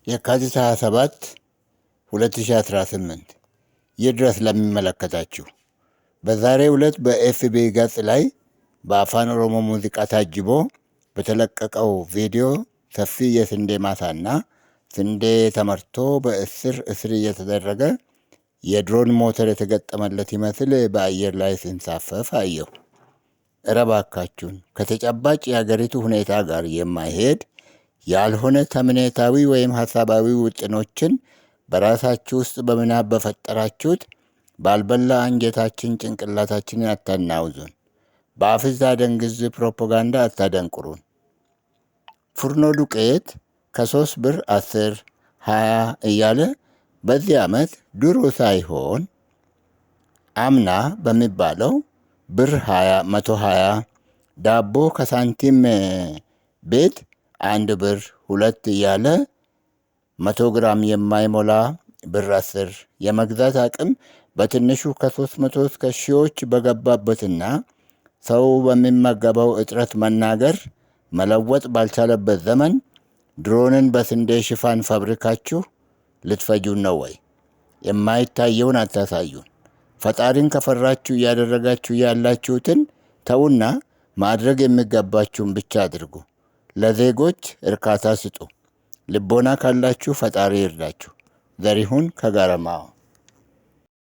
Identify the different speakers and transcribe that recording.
Speaker 1: የካቲት 27 2018። ይድረስ ለሚመለከታችሁ። በዛሬው ዕለት በ FB ገጽ ላይ በአፋን ኦሮሞ ሙዚቃ ታጅቦ በተለቀቀው ቪዲዮ ሰፊ የስንዴ ማሳና ስንዴ ተመርቶ በእስር እስር እየተደረገ የድሮን ሞተር የተገጠመለት ይመስል በአየር ላይ ሲንሳፈፍ አየሁ። እረ እባካችሁን ከተጨባጭ የሀገሪቱ ሁኔታ ጋር የማይሄድ ያልሆነ ተምኔታዊ ወይም ሀሳባዊ ውጥኖችን በራሳችሁ ውስጥ በምናብ በፈጠራችሁት ባልበላ አንጀታችን ጭንቅላታችንን አታናውዙን። በአፍዝ አደንግዝ ፕሮፓጋንዳ አታደንቁሩን። ፉርኖ ዱቄት ከ3 ብር 10፣ 20 እያለ በዚህ ዓመት ድሮ ሳይሆን አምና በሚባለው ብር 20፣ 120፣ ዳቦ ከሳንቲም ቤት 1 ብር 2 እያለ 100 ግራም የማይሞላ ብር 10፣ የመግዛት አቅም በትንሹ ከ300 እስከ ሺዎች በገባበትና ሰው በሚመገበው እጥረት መናገር መለወጥ ባልቻለበት ዘመን ድሮንን በስንዴ ሽፋን ፈብሪካችሁ ልትፈጁን ነው ወይ? የማይታየውን አታሳዩን። ፈጣሪን ከፈራችሁ እያደረጋችሁ ያላችሁትን ተዉና ማድረግ የሚገባችሁን ብቻ አድርጉ። ለዜጎች እርካታ ስጡ። ልቦና ካላችሁ ፈጣሪ ይርዳችሁ። ዘሪሁን ከጋረማው።